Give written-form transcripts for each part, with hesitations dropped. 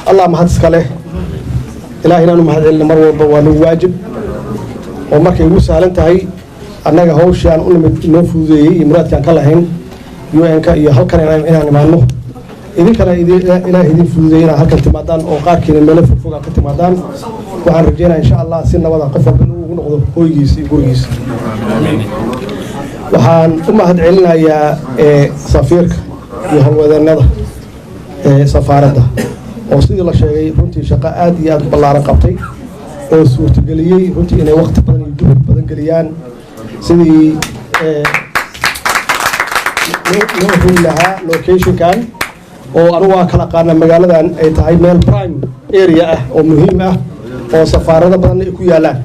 Allah mahad iska leh. Ilaah inaanu mahad celino mar walba waa nagu waajib, oo markay ugu sahlan tahay annaga hawshii aan u nimid inoo fududeeyey iyo muraadkaan ka lahayn UN-ka iyo halkan inaan imaano. Idinkana Ilaah idin fududeeyey inaad halkan timaadaan oo qaarkiina meelo fogfog aad ka timaadaan. Waxaan rajeynaya, insha Allah, si nabada qof walba inuu ugu noqdo hoygiisa iyo gurigiisa. Waxaan u mahad celinayaa safiirka iyo howlwadeennada safaaradda oo sidii la sheegay runtii shaqo aad iyo aad u ballaaran qabtay oo suurtageliyey runtii inay waqti badan iyo juhud badan geliyaan sidii loo heli lahaa locationkan, oo anugu waa kala aqaana magaaladan ay tahay meel prime area ah oo muhiim ah oo safaarado badanna ay ku yaalaan.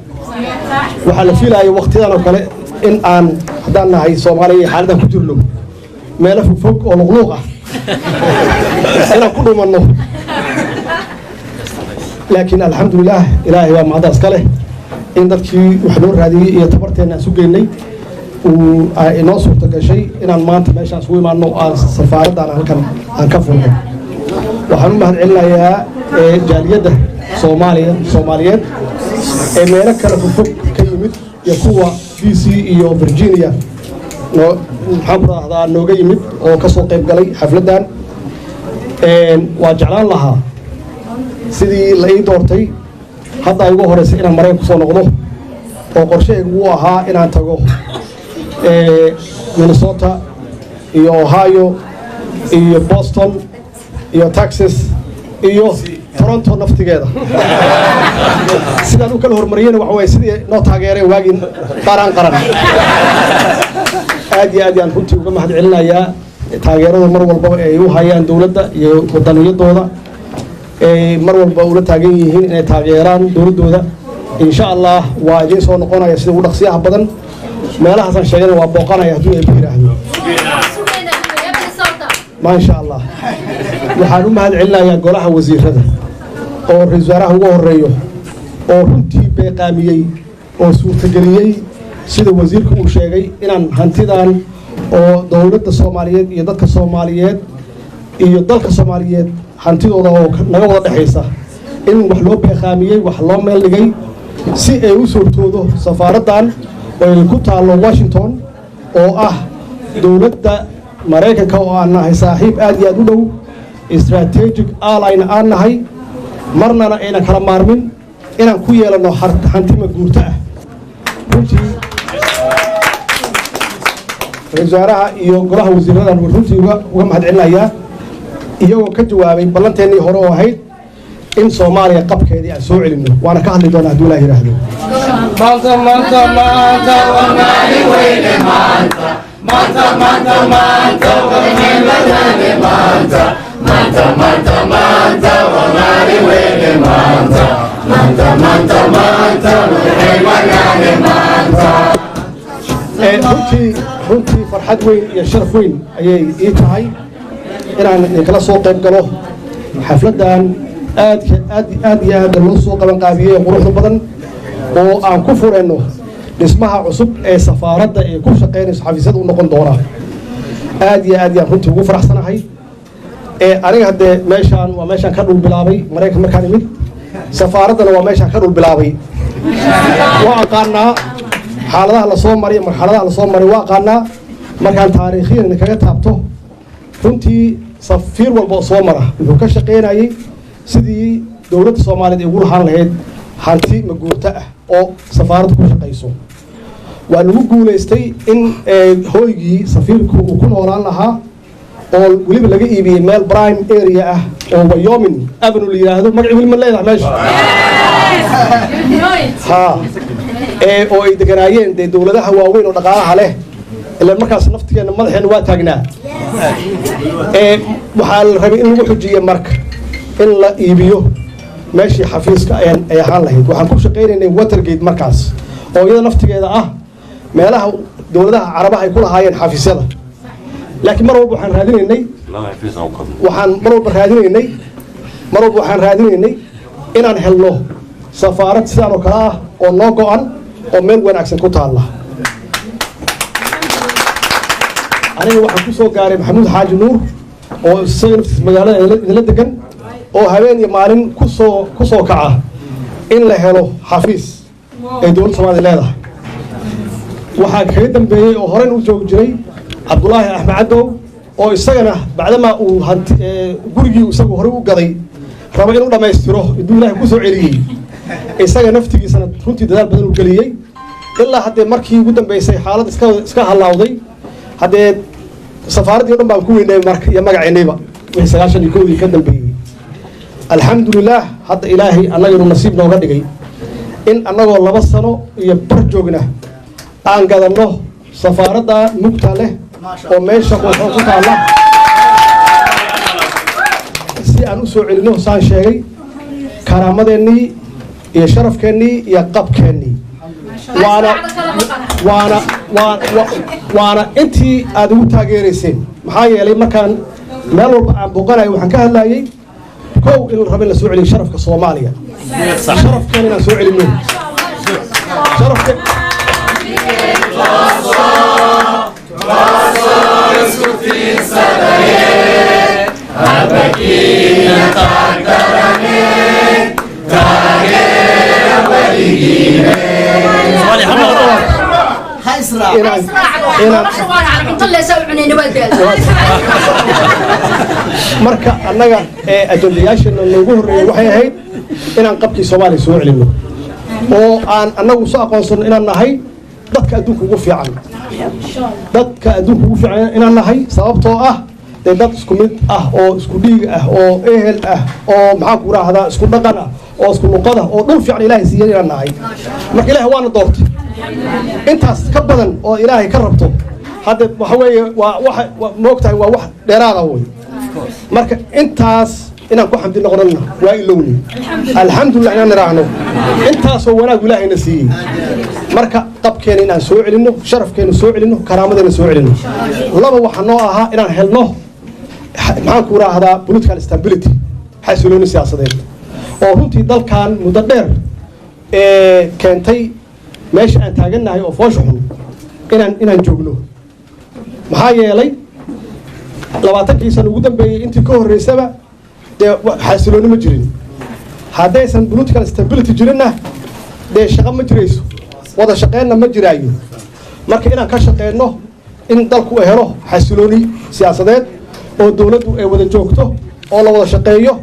Waxaa la fiilayay waqtiyadan oo kale in aan haddaan nahay Soomaaliya iyo xaaladdan ku jirno meelo fogfog oo luqluuq ah inaan ku dhumanno, laakiin alxamdulilah, Ilaahay baa mahaddaas ka leh in dadkii wax noo raadiyey iyo tabarteenna aan isu geynay uu inoo suurta gashay inaan maanta meeshaan isugu imaano, aan safaaraddan halkan aan ka furno. Waxaan u mahad celinayaa jaaliyadda Soomaaliya Soomaaliyeed ee meelo kale fogfog ka yimid iyo kuwa DC iyo Virginia noo, maxaan ku rahdaa, nooga yimid oo ka soo qayb galay xafladdan. Waa jeclaan lahaa sidii la ii doortay hadda ay ugu horeysay inaan Maraykan kusoo noqdo, oo qorshahaygu uu ahaa inaan tago Minnesota iyo Ohio iyo Boston iyo Texas iyo Toronto naftigeeda. Sidaan u kala horumariyena waxa waye sidii noo taageereen waagii qaran qaran. Aad iyo aad yaan runtii uga mahad celinayaa taageerada mar walbaba ay u hayaan dowladda iyo wadaniyadooda ay mar walba ula taagan yihiin inay taageeraan dowladdooda. Insha Allah, waa idiin soo noqonaya sida ugu dhaqsiyaha badan. Meelahaasaan sheegana waa booqanaya hadduu Eebbe yidhaahdo, maasha Allah. Waxaan u mahad celinayaa golaha wasiirada oo ra-isul wasaaraha ugu horeeyo, oo runtii beeqaamiyey oo suurtageliyey sida wasiirka uu sheegay inaan hantidan oo dowladda Soomaaliyeed iyo dadka Soomaaliyeed iyo dalka Soomaaliyeed hantidooda oo naga wada dhexaysa in wax loo beeqaamiyey, wax loo meel dhigay si ay u suurtoodo safaaraddan oo ay ku taallo Washington, oo ah dowladda Maraykanka oo aan nahay saaxiib aad iyo aad u dhow, strategic allyna aan nahay, marnana aynan kala maarmin, inaan ku yeelanno hantima guurto ah. Runtii ra-isul wasaaraha iyo golaha wasiiradan runtii uga mahad celinayaa iyagoo ka jawaabay ballanteennii hore oo ahayd in Soomaaliya qabkeedii aan soo celinno, waana ka hadli doonaa hadduu Ilaah yidhaahdo. Maanta, maanta, maanta waa maalin weyne. Maanta, maanta, maanta, maanta waa nicmadane. Maanta, maanta, maanta, maanta waa maalin weyne. Maanta, maanta, maanta, maanta waa maanta. Runtii farxad weyn iyo sharaf weyn ayay ii tahay inaan idinkala soo qayb galo xafladdan aadka aad aad iyo aad loo soo qaban qaabiyey ee quruxda badan oo aan ku furayno dhismaha cusub ee safaaradda ee ku shaqaynayso xafiisyada u noqon doona. Aad iyo aad yaan runtii ugu faraxsanahay. Aniga haddee meeshaan waa meeshaan ka dhul bilaabay Maraykan markaan imid, safaaraddana waa meeshaan ka dhul bilaabay. Waa aqaanaa xaaladaha lasoo maray, marxaladaha lasoo maray waa aqaanaa. Markaan taariikhiyan idinkaga taabto, runtii safiir walba oo soo mara wuxuu ka shaqaynayay sidii dowladda Soomaaliyeed ay ugu lahaan lahayd hanti maguurto ah oo safaaraddu ku shaqayso. Waa lagu guulaystay in hooygii safiirku uu ku noolaan lahaa oo weliba laga iibiyey meel prime area ah oo Wyoming Avenue la yidhaahdo. Magaci weli ma leedahay meesha ha oo ay deganaayeen dee dowladaha waaweyn oo dhaqaalaha leh. Ilaan markaas naftigeena madaxeena waa taagnaa. Waxaa la rabay in lagu xujiye marka in la iibiyo meeshii xafiiska ay ahaan lahayd. Waxaan ku shaqaynaynay Watergate markaas oo iyada naftigeeda ah meelaha dowladaha Carabaha ay ku lahaayeen xafiisyada, laakiin mar walba waxaan raadinaynay, waxaan mar walba raadinaynay, mar walba waxaan raadinaynay inaan helno safaarad sidaan oo kale ah oo noo go-an oo meel wanaagsan ku taalla. Aniga waxaan ku soo gaaray Maxamuud Xaaji Nuur oo isaga naftiis magaalada idinla degan. Oo habeen iyo maalin kusoo kaca in la helo xafiis ay dowladda Soomaaliya leedahay. Waxaa kaga dambeeyey oo horeyn u joogi jiray Cabdulaahi Axmed Cadow, oo isagana bacdamaa uu hanti gurigii isagu horey u gaday rabo inuu dhammaystiro, intuu Ilaahay ku soo celiyey, isaga naftigiisana runtii dadaal badan uu geliyey, ilaa haddee markii ugu dambeysay xaalad iska halaawday. Haddee safaaraddii o dhan baan ku weynay marka iyo magaceennayba wixii 91-dii ka dambeeyey. Alxamdulilaah, hadda Ilaahay annaganu nasiib nooga dhigay in annagoo 2 sano iyo bar joogna aan gadanno safaaradda mugta leh oo meesha quuxoon ku taalla, si aan u soo celinno, saan sheegay, karaamadeenii iyo sharafkeennii iyo qabkeennii. Waana intii aad ugu taageerayseen, maxaa yeelay markaan meel walba aan booqanayo waxaan ka hadlayay, kow, in la rabo in la soo celiyo sharafka Soomaaliya, sharafkeena inaan soo celinno, sharafka. Inaan marka annaga ee ajandayaasheena noogu horreeyay waxay ahayd inaan qabkii Soomaaliya soo celinno oo aan annagu soo aqoonsano inaan nahay dadka adduunka ugu fiican, dadka adduunka ugu fiican inaan nahay, sababtoo ah dee dad isku mid ah oo isku dhiig ah oo ehel ah oo, maxaan ku raahdaa, isku dhaqan ah oo isku luqad ah oo dhul fiican Ilaahay siiyey inaan nahay. Marka Ilaahay waana doortay, intaas ka badan oo Ilaahay ka rabto hadda waxa weeye waa waxa moogtahay, waa wax dheeraada wey. Marka intaas inaan ku xamdi noqonana waa ilowni, alxamdulilah inaan niraahno intaasoo wanaag Ilaahayna siiyey. Marka qabkeena inaan soo celinno, sharafkeena soo celinno, karaamadeena soo celinno. Laba, waxaa noo ahaa inaan helno, maxaan ku raahdaa, political stability, xasilooni siyaasadeed, oo runtii dalkan muddo dheer ee keentay meesha aan taagannahay oo foosha xun inaan joogno. Maxaa yeelay 20-kii sano ugu dambeeyey, intii ka horreysaba, dee xasilooni ma jirin. Haddaysan political stability jirinna, dee shaqo ma jirayso, wada shaqeynna ma jiraayo. Marka inaan ka shaqeyno in dalku helo xasilooni siyaasadeed oo dowladdu ay wada joogto oo la wada shaqeeyo,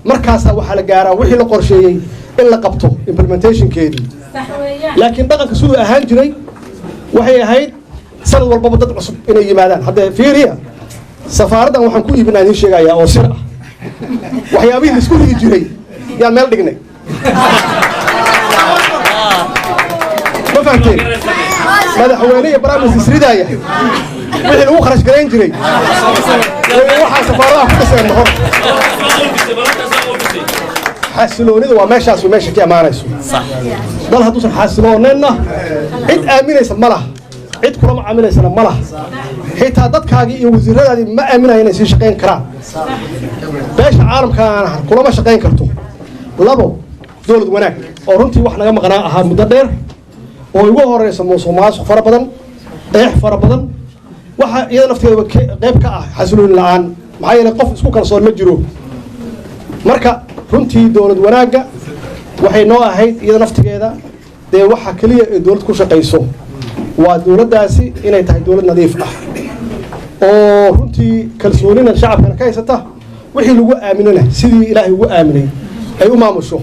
markaasaa waxaa la gaaraa wixii la qorsheeyey in la qabto implementationkeedii. Laakiin dhaqanka siduu ahaan jiray waxay ahayd sanad walbaba dad cusub inay yimaadaan. Haddee fiiriya, safaaraddan waxaan ku iibinaa idiin sheegayaa oo sir ah, waxyaabihii la isku ridi jiray yaan meel dhignay. Ma fahamteen? Madaxweyne iyo prime minister isridaaya wixii lagu kharash garayn jiray waxaa safaaradaha ku dhiseen hor. Xasiloonida waa meeshaas, meesha ka imaanayso. Dal hadduusan xasilooneenna, cid aaminaysa ma laha, cid kula macaamilaysana ma laha. Xitaa dadkaagii iyo wasiiradaadii ma aaminaya inay sii shaqayn karaan, beesha caalamkaana kulama shaqayn karto. Labo, dowlad wanaag oo runtii wax naga maqnaa ahaa muddo dheer, oo ugu horeysa musuq maasuq fara badan, eex fara badan, waxa iyada nafteeda qayb ka ah xasilooni la-aan, maxaa yeelay qof isku kalsoon ma jiro. Marka runtii dowlad wanaagga waxay noo ahayd iyada naftigeeda, dee waxa keliya ee dowlad ku shaqayso waa dowladdaasi inay tahay dowlad nadiif ah oo runtii kalsoonina shacabkana ka haysata, wixii lagu aaminana sidii Ilaahay ugu aaminay ay u maamusho,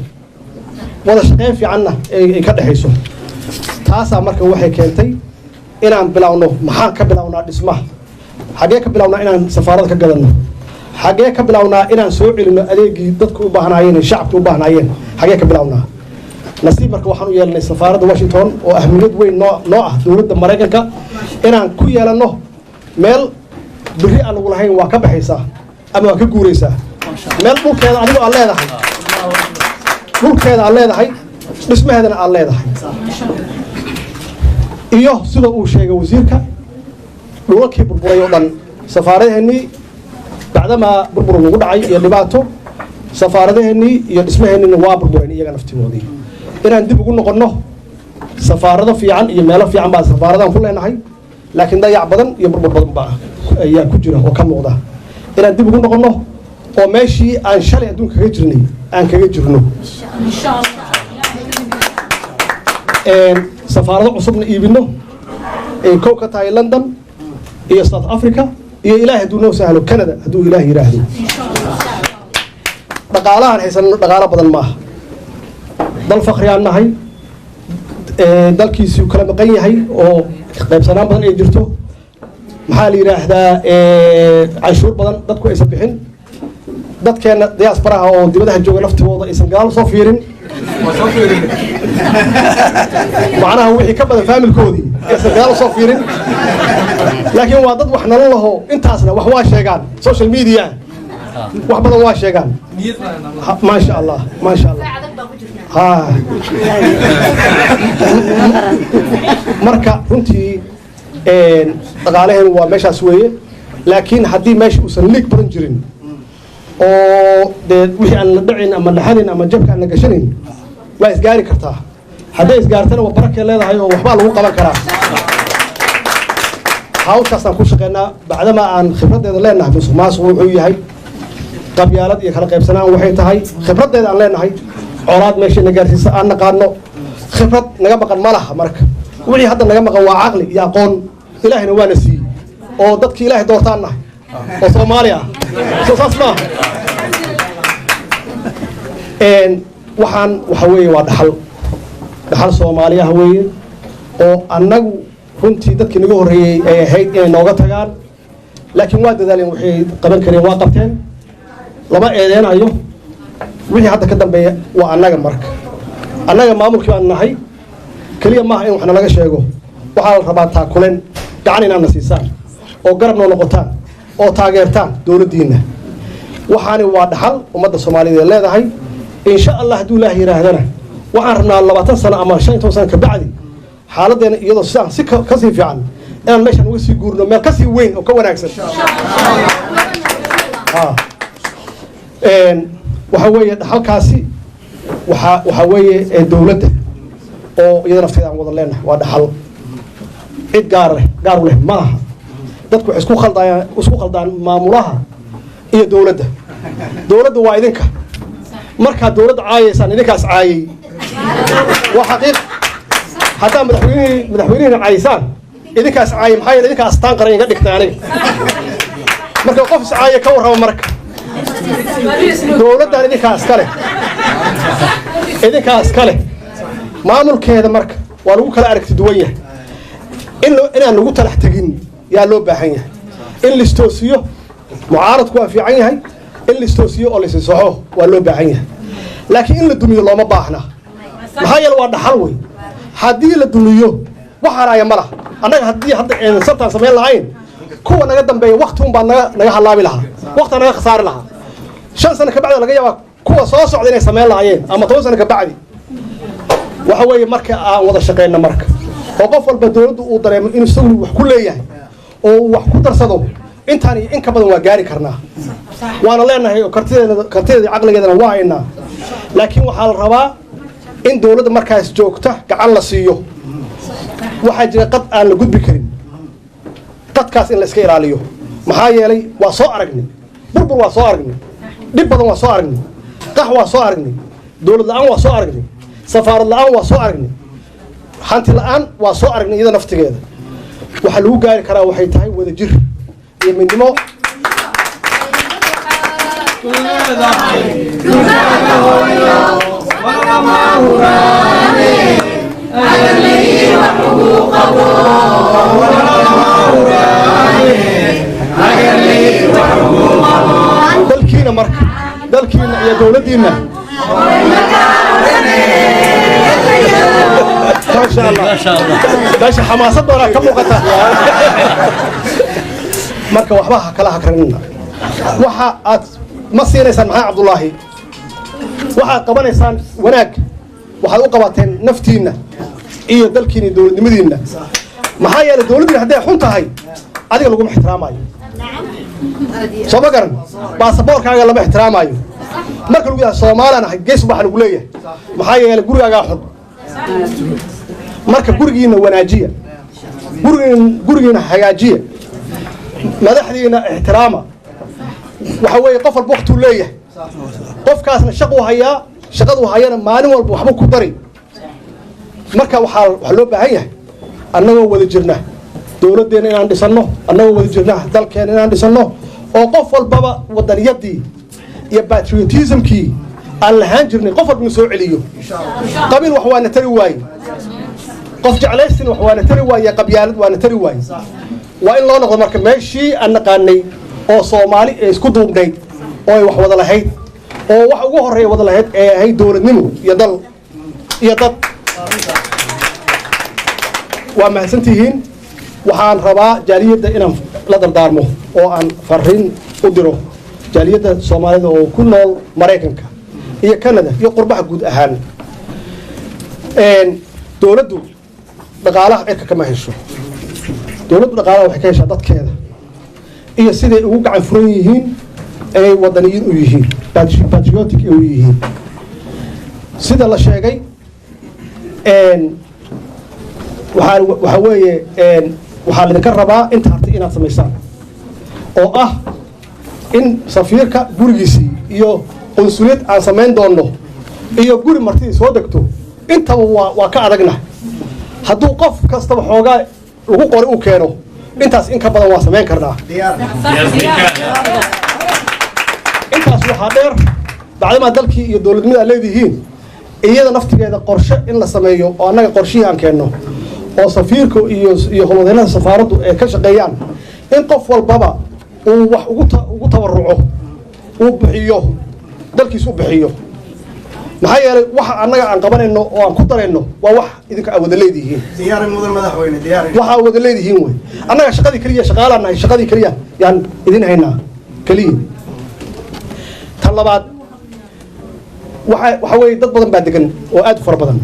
wada shaqayn fiicanna ay ka dhexayso. Taasaa marka waxay keentay inaan bilowno. Maxaan ka bilownaa dhismaha? Xaggee ka bilownaa inaan safaarada ka gadanno? Xaggee ka bilownaa inaan soo celinno adeegii dadku u baahnaayeen ee shacabka u baahnaayeen? Xaggee ka bilownaa? Nasiib marka waxaan u yeelanay safaaradda Washington oo ahmiyad weyn noo ah, dowladda Maraykanka, inaan ku yeelanno meel berri aan lagu lahayn waa ka baxaysaa ama waa ka guuraysaa, meel dhulkeeda adigo aad leedahay, dhulkeeda aad leedahay, dhismaheedana aad leedahay. Iyo sida uu sheegay wasiirka, dhulalkii burburay oo dhan, safaaradaheenii, bacdamaa burbur nagu dhacay iyo dhibaato, safaaradaheenii iyo dhismaheenniina waa burbureen iyaga naftigoodii. Inaan dib ugu noqonno safaarado fiican iyo meelo fiican baa safaaradahan ku leenahay, laakiin dayac badan iyo burbur badan baa ayaa ku jira oo ka muuqda. Inaan dib ugu noqonno Oo meeshii aan shalay adduunka kaga jirnay aan kaga jirno, safaarado cusubna iibino, ay kow ka tahay London iyo South Africa iyo, Ilaahay hadduu noo sahlo, Canada, hadduu Ilaah yidhaahdo. Dhaqaalahan haysanno dhaqaalo badan maaha. Dal fakriyaan nahay, dalkiisii kala maqan yahay oo qaybsanaan badan ay jirto. Maxaa la yidhaahdaa, canshuur badan dadku aysan bixin, dadkeena diasporaha oo dibadaha jooga laftigooda aysan gadaal soo fiirin, macnaha wixii ka badan faamilkoodii aysan gadaal soo fiirin. Laakiin waa dad wax nala laho, intaasna wax waa sheegaan, social media wax badan waa sheegaan. Maasha Allah, maasha Allah. Ha, marka runtii dhaqaalaheenu waa meeshaas weeye. Laakiin haddii meesha uusan liig badan jirin oo dee wixii aan la dhacin ama dhaxanin ama jabka aan la gashanayn, waa isgaari kartaa. Hadday isgaartana waa barakay leedahay oo waxbaa lagu qaban karaa. Hawshaasaan ku shaqeynaa, bacdama aan khibraddeeda leenahay musuq maasuq wuxuu yahay, qabyaalad iyo kala qaybsanaan waxay tahay, khibraddeeda aan leenahay, colaad meeshayna gaarsiisa aan naqaano. Khibrad naga maqan ma laha. Marka wixii hadda naga maqan waa caqli iyo aqoon, Ilaahayna waana siiyey oo dadkii Ilaahay doortaan nahay oo Soomaali ah. Soo saas maaha? Waxaan waxa weeye waa dhaxal, dhaxal Soomaaliyaha weeye oo annagu runtii dadkii naga horreeyey ay ahayd inay nooga tagaan. Laakiin waa dadaaleen, waxay qaban kareen waa qabteen, lama eedeynayo. Wixii hadda ka dambeeya waa annaga. Marka annaga maamulkii baan nahay, keliya maaha in wax nalaga sheego. Waxaa la rabaa taakuleen gacan inaadna siisaan oo garab noo noqotaan oo taageertaan dowladdiinna. Waxaani waa dhaxal ummadda Soomaaliyeed ee leedahay. Insha Allah, hadduu Ilaah yidhaahdana, waxaan rabnaa 20 sano ama 15 sano kabacdi xaaladdeena iyadoo sidaan si kasii fiican inaan meeshaan uga sii guurno meel kasii weyn oo ka wanaagsan. Waxa weeye dhaxalkaasi waxaa weeye dowladda oo iyada nafteeda aan wada leenahay. Waa dhaxal cid gaar leh, gaar u leh ma laha. Dadku waxay isku khaldaan, isku khaldaan maamulaha iyo dowladda. Dowladda waa idinka. Markaad dowladda caayaysaan, idinkaas caayay, waa xaqiiq. Haddaa madaxweynihina caaysaan, idinkaas caayay. Maxaa yeele idinkaa astaan qaran iga dhigtay aniga. Marka qof is caaya ka warrama. Marka dowladdan idinkaa iska leh, idinkaa iska leh maamulkeeda. Marka waa lagu kala aragti duwan yahay. In inaan lagu talax tegin yaa loo baahan yahay, in listoosiyo. Mucaaradku waa fiican yahay, in listoosiyo oo lasisoxo waa loo baahan yahay, laakiin in la dumiyo looma baahna. Maxaa yeele waa dhaxal wey. Haddii la dumiyo wax haraaya ma laha. Annaga haddii hadda santaan samayn lahayn, kuwa naga dambeeya wakti un baa naga halaabi lahaa, waktaa naga khasaari lahaa. 5 sano kabacdi laga yaabaa kuwa soo socda inay samayn lahaayeen, ama 10 sano kabacdi. Waxa weeye marka aan wada shaqeyno, marka oo qof walba dowladdu uu dareemo inuu isagu wax ku leeyahay oo uu wax ku darsado, intaan iyo in ka badan waa gaari karnaa, waana leenahay oo kartideeda iyo caqligeedana waa haynaa. Laakiin waxaa la rabaa in dowladda markaas joogta gacan la siiyo. Waxaa jira qad aan la gudbi karin, qadkaas in la iska ilaaliyo. Maxaa yeelay waa soo aragnay burbur, waa soo aragnay dhib badan, waa soo aragnay qax, waa soo aragnay dowlad la-aan, waa soo aragnay safaarad la-aan, waa soo aragnay hanti la-aan, waa soo aragnay iyada naftigeeda. Waxaa lagu gaari karaa waxay tahay wada jir iyo midnimo. Dalkiina, marka dalkiina iyo dowladdiina, maasha Allah, meesha xamaasad doonaa ka muuqata. Marka waxba ha kala hakranina. Waxa aad ma siinaysaan Maxamed Cabdullaahi, waxaad qabanaysaan wanaag, waxaad u qabateen naftiinna iyo dalkiina iyo dowladnimadiinna. Maxaa yeelay dowladdiina hadday xun tahay, adiga laguma ixtiraamaayo. Soo ma garan? Baasaboorkaaga lama ixtiraamaayo. Marka lagu yahay Soomaalaan ahay, gees waxa lagu leeyahay, maxaa yeelay gurigaagaa xun. Marka gurigiina wanaajiya, gurigiina hagaajiya, madaxdiina ixtiraama. Waxa weeye, qof walba waqtuu leeyahay. Qofkaasna shaquu hayaa, shaqaduu hayana maalin walba waxba ku dari. Marka waxaa loo baahan yahay, annagoo wada jirna, dowladdeena inaan dhisanno, annagoo wada jirna dalkeena inaan dhisanno, oo qof walbaba wadaniyadii iyo patriotismkii aan lahaan jirnay qof walba inu soo celiyo. Qabiil wax waana tari waaye, qof jeclaysin wax waana tari waaye, qabyaalad waana tari waaye. Waa in loo noqdo marka meeshii aan naqaanay oo Soomaali ee isku duubnayd oo ay wax wada lahayd, oo wax ugu horreeya wada lahayd ee ahayd dowladnimo iyo dal iyo dad. Waa mahadsantihiin. Waxaan rabaa jaaliyadda inaan la dardaarmo oo aan fariin u diro jaaliyadda Soomaalida oo ku nool Maraykanka iyo Canada iyo qurbaha guud ahaan. Dowladdu dhaqaalaha cirka kama hesho. Dowladdu dhaqaalaha waxay ka heshaa dadkeeda iyo siday ugu gacan furan yihiin, ay wadaniyiin u yihiin, patriotic u yihiin. Sida la sheegay, waxaa weeye, waxaa laidinka rabaa inta hartay inaad samaysaan, oo ah in safiirka gurigiisii iyo qunsuliyad aan samayn doonno iyo guri martidii soo degto, intaba waa ka adagna. Hadduu qof kastaba xoogaa lagu qori uu keeno, intaas in ka badan waa samayn karnaa. Intaas waxaa dheer, bacdamaa dalkii iyo dowladnimada aad leedihiin, iyada naftigeeda qorshe in la sameeyo, oo annaga qorshihii aan keenno, oo safiirka iyo howlwadeennada safaaraddu ay ka shaqeeyaan in qof walbaba uu wax ugu tabaruco, uu bixiyo, dalkiis u bixiyo. Maxaa yeelay, waxa annaga aan qabanayno oo aan ku darayno waa wax idinka aad wada leedihiin. Waxa aad wada leedihiin wey. Annaga shaqadii keliya shaqaalaan nahay, shaqadii keliya yaan idin haynaa keliya. Tan labaad waxa weeye, dad badan baa degan oo aad u fara badan,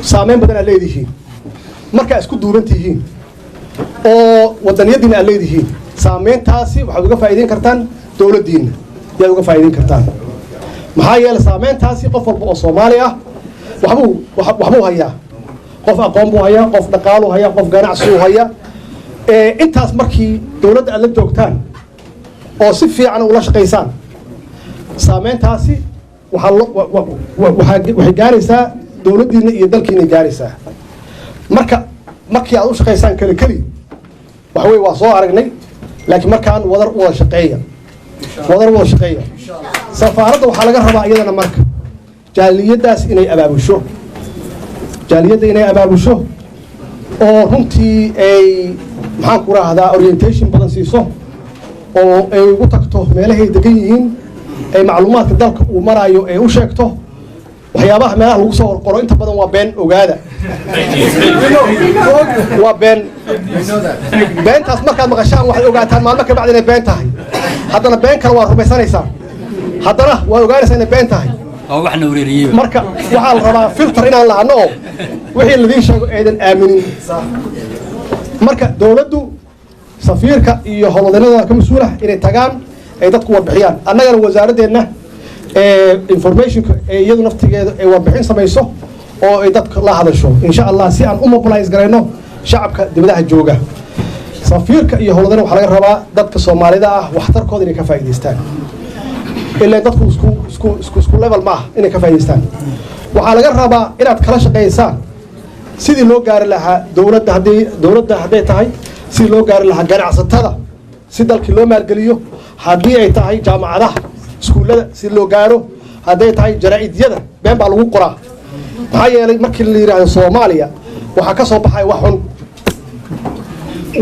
saameyn badan aad leedihiin. Markaa isku duuban tihiin oo wadaniyadiina aad leedihiin, saameyntaasi waxaad uga faa'iideyn kartaan dowladdiinna yaad uga faa'iideyn kartaan. Maxaa yeelay, saameyntaasi qof walba oo Soomaali ah waxbuu hayaa. Qof aqoon buu hayaa, qof dhaqaaluu hayaa, qof ganacsiuu hayaa. Intaas markii dowladda aad la joogtaan oo si fiican ula shaqaysaan, saameyntaasi waxay gaaraysaa dowladdiina iyo dalkiina gaaraysaa. Marka markii aad u shaqaysaan keli keli, waxa weye waa soo aragnay, laakiin markaan wadar wada shaqeeya, wadar wada shaqeeya. Safaaradda waxaa laga rabaa iyadana marka jaaliyaddaas inay abaabusho, jaaliyadda inay abaabusho, oo runtii ay, maxaan ku rahdaa, orientation badan siiso, oo ay ugu tagto meelahay degan yihiin, ay macluumaadka dalka uu maraayo ay u sheegto. Waxyaabaha meelaha lagu soo horqoro inta badan waa been, ogaada, waa been. Beentaas markaad maqashaan, waxaad ogaataan maalmo ka bacdi inay been tahay. Haddana been kale waad rumaysanaysaa, haddana waad ogaanaysaa inay been tahay. Oo waxna wareeriyey. Marka waxaa la rabaa filter inaan lahano, oo wixii ladiin sheego aydan aaminin. Marka dowladdu, safiirka iyo howlwadeennada ka mas-uulah inay tagaan, ay dadku warbixiyaan. Annagana wasaaradeenna informationka ee iyadu naftigeeda ay warbixin samayso oo ay dadka la hadasho, insha Allah, si aan u mobilize garayno shacabka dibadaha jooga. Safiirka iyo howlwadeennada waxaa laga rabaa dadka Soomaalida ah waxtarkooda inay ka faa'iidaystaan, ilaa dadku isku level maaha, inay ka faa'iidaystaan. Waxaa laga rabaa inaad kala shaqaysaan sidii loo gaari lahaa dowladda, haddii dowladda hadday tahay, sidii loo gaari lahaa ganacsatada si dalkii loo maalgeliyo, haddii ay tahay jaamacadaha, iskuullada si loo gaaro, hadday tahay jaraa'idyada. Been baa lagu qoraa. Maxaa yeelay, markii la yidhaahdo Soomaaliya, waxaa ka soo baxaya wax xun.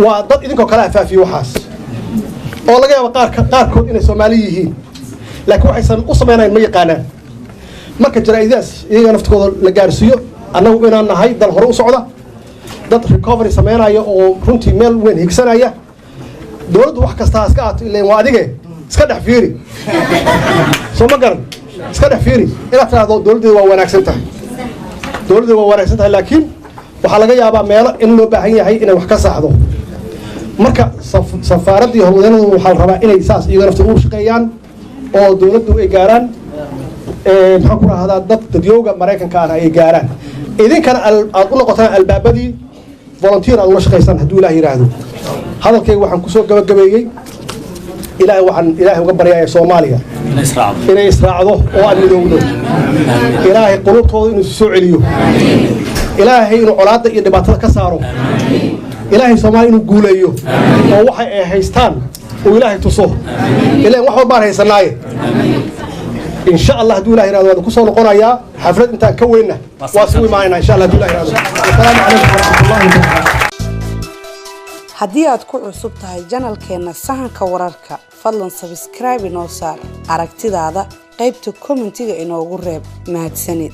Waa dad idinkoo kale afaafiye waxaas, oo laga yaabo qaarkood inay Soomaali yihiin, laakiin waxay u sameynayaan ma yaqaanaan. Marka jaraa'idyadaas iyaga naftigooda la gaarsiiyo annagu inaan nahay dal hore u socda, dad recovery sameynaya oo runtii meel weyn higsanaya. Dowladdu wax kasta ha iska aato, ileen waa adige, iska dhex fiiri, soo ma garan? Iska dhex fiiri inaad tidhaahdo dowladdeeda waa wanaagsan tahay, dowladdeeda waa wanaagsan tahay, laakiin waxaa laga yaabaa meelo in loo baahan yahay inay wax ka saxdo. Marka safaaradda iyo howlwadeenadu waxaa la rabaa inay saas iyaga naftooda u shaqeeyaan oo dowladdu ay gaaraan, maxaan ku rahdaa, dad dadyooga Maraykanka ahna ay gaaraan, idinkana aad u noqotaan albaabadii, volunteer aad ula shaqaysaan, hadduu Ilaah yidhaahdo. Hadalkayga waxaan kusoo gabagabeeyey Ilaahay waxaan Ilaahay uga baryaaya Soomaaliya inay israacdo oo aan midowdo. Ilaahay qulubtooda inuu soo celiyo, Ilaahay inuu colaadda iyo dhibaatada ka saaro, Ilaahay Soomaaliya inuu guuleeyo oo waxa ay haystaan uu Ilaahay tuso. Ilaan wax walbaan haysanaaye. Insha Allah, hadduu Ilaah yiraahdo, waan ku soo noqonayaa xaflad intaan ka weynna, waa isugu imaanaynaa insha Allah, hadduu Ilaah yiraahdo. Wasalaamu calaykum waraxmatullahi wabarakaatu. Haddii aad ku cusub tahay channelkeenna Sahanka Wararka, fadlan subscribe inoo saar, aragtidaada qaybta commentiga inoogu reeb. Mahadsanid.